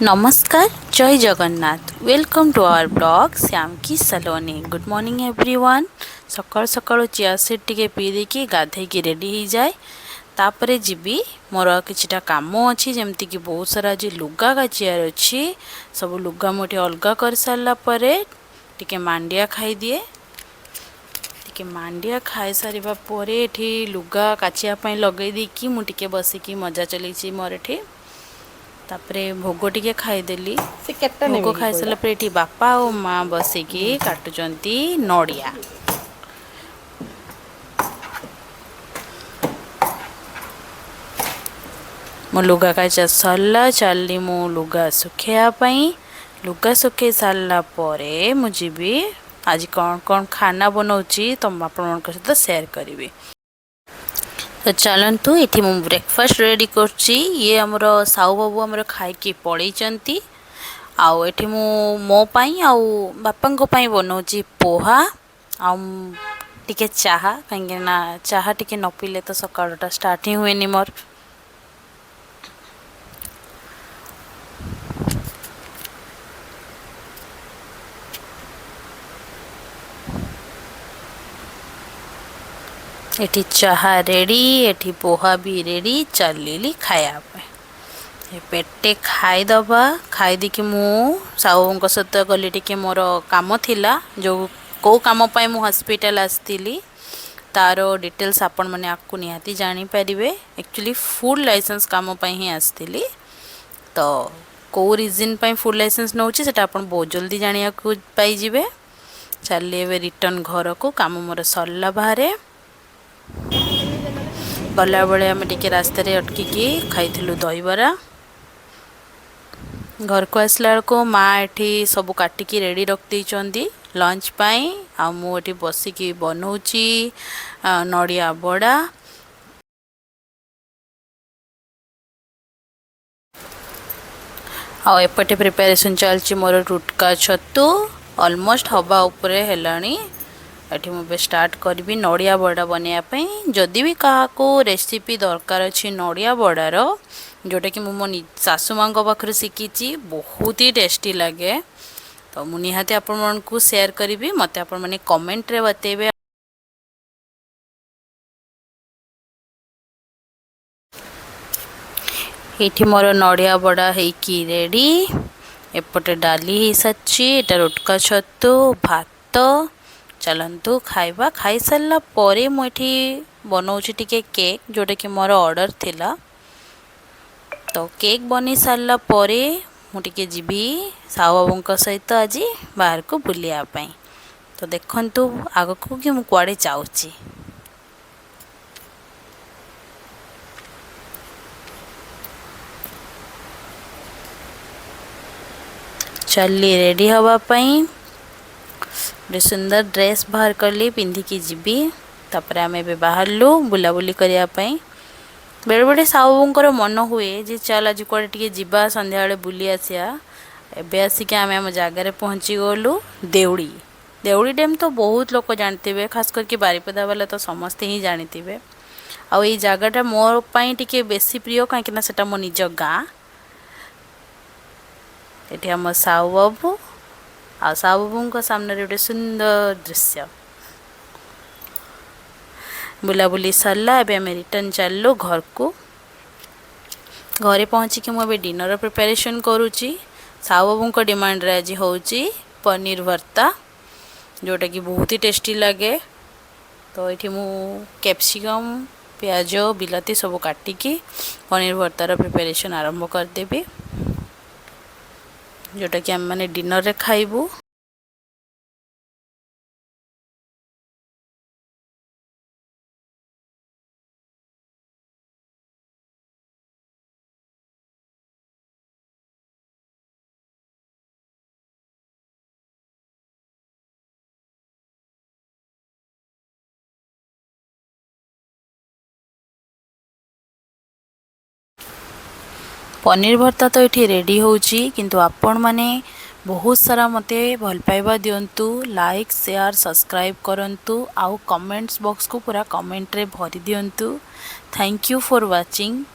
ନମସ୍କାର, ଜୟ Jagannath. Welcome to our vlog Shyam କି Saloni. Good morning everyone. ସକାଳୁ ସକାଳୁ ଚିଆ ସିଡ୍ ଟିକେ ପିଇ ଦେଇକି ଗାଧେଇକି ରେଡ଼ି ହେଇଯାଏ। ତାପରେ ଯିବି, ମୋର କିଛିଟା କାମ ଅଛି, ଯେମିତିକି ବହୁତ ସାରା ଆଜି ଲୁଗା କାଚିବାର ଅଛି। ସବୁ ଲୁଗା ମୁଁ ଏଠି ଅଲଗା କରିସାରିଲା ପରେ ଟିକେ ମାଣ୍ଡିଆ ଖାଇଦିଏ। ଟିକେ ମାଣ୍ଡିଆ ଖାଇସାରିବା ପରେ ଏଠି ଲୁଗା କାଚିବା ପାଇଁ ଲଗେଇ ଦେଇକି ମୁଁ ଟିକେ ବସିକି ମଜା ଚଲେଇଛି ମୋର ଏଠି। ତାପରେ ଭୋଗ ଟିକେ ଖାଇଦେଲି। ସେ କେତେ ଭୋଗ ନେବେ କି ଖାଇସାରିଲା ପଇଡ଼ା? ପରେ ଏଠି ବାପା ଆଉ ମା ବସିକି କାଟୁଛନ୍ତି ନଡ଼ିଆ। ମୋ ଲୁଗା କାଚା ସରିଲା, ଚାଲିଲି ମୁଁ ଲୁଗା ଶୁଖେଇବା ପାଇଁ। ଲୁଗା ଶୁଖେଇ ସାରିଲା ପରେ ମୁଁ ଯିବି, ଆଜି କ'ଣ କ'ଣ ଖାନା ବନାଉଛି ତ ଆପଣମାନଙ୍କ ସହିତ ସେୟାର କରିବି। ତ ଚାଲନ୍ତୁ, ଏଠି ମୁଁ ବ୍ରେକଫାଷ୍ଟ ରେଡ଼ି କରୁଛି। ଇଏ ଆମର ସାହୁ ବାବୁ ଆମର ଖାଇକି ପଳେଇଛନ୍ତି। ଆଉ ଏଠି ମୁଁ ମୋ ପାଇଁ ଆଉ ବାପାଙ୍କ ପାଇଁ ବନାଉଛି ପୋହା ଆଉ ଟିକେ ଚାହା, କାହିଁକିନା ଚାହା ଟିକେ ନ ପିଇଲେ ତ ସକାଳଟା ଷ୍ଟାର୍ଟ ହିଁ ହୁଏନି ମୋର। ଏଠି ଚାହା ରେଡ଼ି, ଏଠି ପୋହା ବି ରେଡ଼ି। ଚାଲିଲି ଖାଇବା ପାଇଁ। ଏ ପେଟେ ଖାଇଦେବା। ଖାଇଦେଇକି ମୁଁ ସାହୁଙ୍କ ସହିତ ଗଲି, ଟିକେ ମୋର କାମ ଥିଲା। ଯେଉଁ କେଉଁ କାମ ପାଇଁ ମୁଁ ହସ୍ପିଟାଲ ଆସିଥିଲି, ତାର ଡିଟେଲ୍ସ ଆପଣମାନେ ଆଗକୁ ନିହାତି ଜାଣିପାରିବେ। ଆକ୍ଚୁଆଲି ଫୁଡ଼୍ ଲାଇସେନ୍ସ କାମ ପାଇଁ ହିଁ ଆସିଥିଲି। ତ କେଉଁ ରିଜନ୍ ପାଇଁ ଫୁଡ଼୍ ଲାଇସେନ୍ସ ନେଉଛି, ସେଟା ଆପଣ ବହୁତ ଜଲ୍ଦି ଜାଣିବାକୁ ପାଇଯିବେ। ଚାଲିଲି ଏବେ ରିଟର୍ଣ୍ଣ ଘରକୁ, କାମ ମୋର ସରିଲା। ବାହାରେ ଗଲାବେଳେ ଆମେ ଟିକେ ରାସ୍ତାରେ ଅଟକିକି ଖାଇଥିଲୁ ଦହିବରା। ଘରକୁ ଆସିଲା ବେଳକୁ ମା ଏଠି ସବୁ କାଟିକି ରେଡ଼ି ରଖିଦେଇଛନ୍ତି ଲଞ୍ଚ ପାଇଁ। ଆଉ ମୁଁ ଏଠି ବସିକି ବନଉଛି ନଡ଼ିଆ ବଡ଼ା। ଆଉ ଏପଟେ ପ୍ରିପାରେସନ୍ ଚାଲିଛି ମୋର ରୁଟକା ଛତୁ, ଅଲମୋଷ୍ଟ ହେବା ଉପରେ ହେଲାଣି। ଏଠି ମୁଁ ଏବେ ଷ୍ଟାର୍ଟ କରିବି ନଡ଼ିଆ ବଡ଼ା ବନେଇବା ପାଇଁ। ଯଦି ବି କାହାକୁ ରେସିପି ଦରକାର ଅଛି ନଡ଼ିଆ ବଡ଼ାର, ଯେଉଁଟାକି ମୁଁ ମୋ ଶାଶୁ ମାଆଙ୍କ ପାଖରୁ ଶିଖିଛି, ବହୁତ ହି ଟେଷ୍ଟି ଲାଗେ, ତ ମୁଁ ନିହାତି ଆପଣମାନଙ୍କୁ ସେୟାର କରିବି। ମୋତେ ଆପଣମାନେ କମେଣ୍ଟରେ ବତେଇବେ। ଏଇଠି ମୋର ନଡ଼ିଆ ବଡ଼ା ହେଇକି ରେଡ଼ି। ଏପଟେ ଡାଲି ହେଇସାରିଛି, ଏଇଟା ରୁଟକା ଛତୁ, ଭାତ। ଚାଲନ୍ତୁ ଖାଇବା। ଖାଇସାରିଲା ପରେ ମୁଁ ଏଠି ବନଉଛି ଟିକେ କେକ୍, ଯେଉଁଟାକି ମୋର ଅର୍ଡ଼ର ଥିଲା। ତ କେକ୍ ବନେଇ ସାରିଲା ପରେ ମୁଁ ଟିକେ ଯିବି ସାହୁ ବାବୁଙ୍କ ସହିତ ଆଜି ବାହାରକୁ ବୁଲିବା ପାଇଁ। ତ ଦେଖନ୍ତୁ ଆଗକୁ କି ମୁଁ କୁଆଡ଼େ ଯାଉଛି। ଚାଲିଲି ରେଡ଼ି ହେବା ପାଇଁ। ଗୋଟେ ସୁନ୍ଦର ଡ୍ରେସ୍ ବାହାର କଲି, ପିନ୍ଧିକି ଯିବି। ତାପରେ ଆମେ ଏବେ ବାହାରିଲୁ ବୁଲାବୁଲି କରିବା ପାଇଁ। ବେଳେବେଳେ ସାହୁଙ୍କର ମନ ହୁଏ ଯେ ଚାଲ ଆଜି କୁଆଡ଼େ ଟିକେ ଯିବା, ସନ୍ଧ୍ୟାବେଳେ ବୁଲି ଆସିବା। ଏବେ ଆସିକି ଆମେ ଆମ ଜାଗାରେ ପହଞ୍ଚି ଗଲୁ, ଦେଉଳି। ଦେଉଳି ଡ୍ୟାମ୍ ତ ବହୁତ ଲୋକ ଜାଣିଥିବେ, ଖାସ କରିକି ବାରିପଦା ବାଲା ତ ସମସ୍ତେ ହିଁ ଜାଣିଥିବେ। ଆଉ ଏଇ ଜାଗାଟା ମୋ ପାଇଁ ଟିକେ ବେଶୀ ପ୍ରିୟ, କାହିଁକିନା ସେଟା ମୋ ନିଜ ଗାଁ। ଏଠି ଆମ ସାହୁ ବାବୁ ଆଉ ସାହୁ ବାବୁଙ୍କ ସାମ୍ନାରେ ଗୋଟେ ସୁନ୍ଦର ଦୃଶ୍ୟ। ବୁଲାବୁଲି ସରିଲା, ଏବେ ଆମେ ରିଟର୍ଣ୍ଣ ଚାଲିଲୁ ଘରକୁ। ଘରେ ପହଞ୍ଚିକି ମୁଁ ଏବେ ଡିନର ପ୍ରିପାରେସନ୍ କରୁଛି। ସାହୁ ବାବୁଙ୍କ ଡିମାଣ୍ଡରେ ଆଜି ହେଉଛି ପନିର ଭର୍ତ୍ତା, ଯେଉଁଟାକି ବହୁତ ହି ଟେଷ୍ଟି ଲାଗେ। ତ ଏଇଠି ମୁଁ କ୍ୟାପ୍ସିକମ୍, ପିଆଜ, ବିଲାତି ସବୁ କାଟିକି ପନିର ଭର୍ତ୍ତାର ପ୍ରିପାରେସନ୍ ଆରମ୍ଭ କରିଦେବି, ଯେଉଁଟାକି ଆମେମାନେ ଡିନରରେ ଖାଇବୁ। ପନିର ଭର୍ତ୍ତା ତ ଏଠି ରେଡ଼ି ହେଉଛି, କିନ୍ତୁ ଆପଣମାନେ ବହୁତ ସାରା ମୋତେ ଭଲ ପାଇବା ଦିଅନ୍ତୁ, ଲାଇକ୍, ସେୟାର, ସବସ୍କ୍ରାଇବ୍ କରନ୍ତୁ ଆଉ କମେଣ୍ଟସ୍ ବକ୍ସକୁ ପୁରା କମେଣ୍ଟରେ ଭରି ଦିଅନ୍ତୁ। Thank you for watching.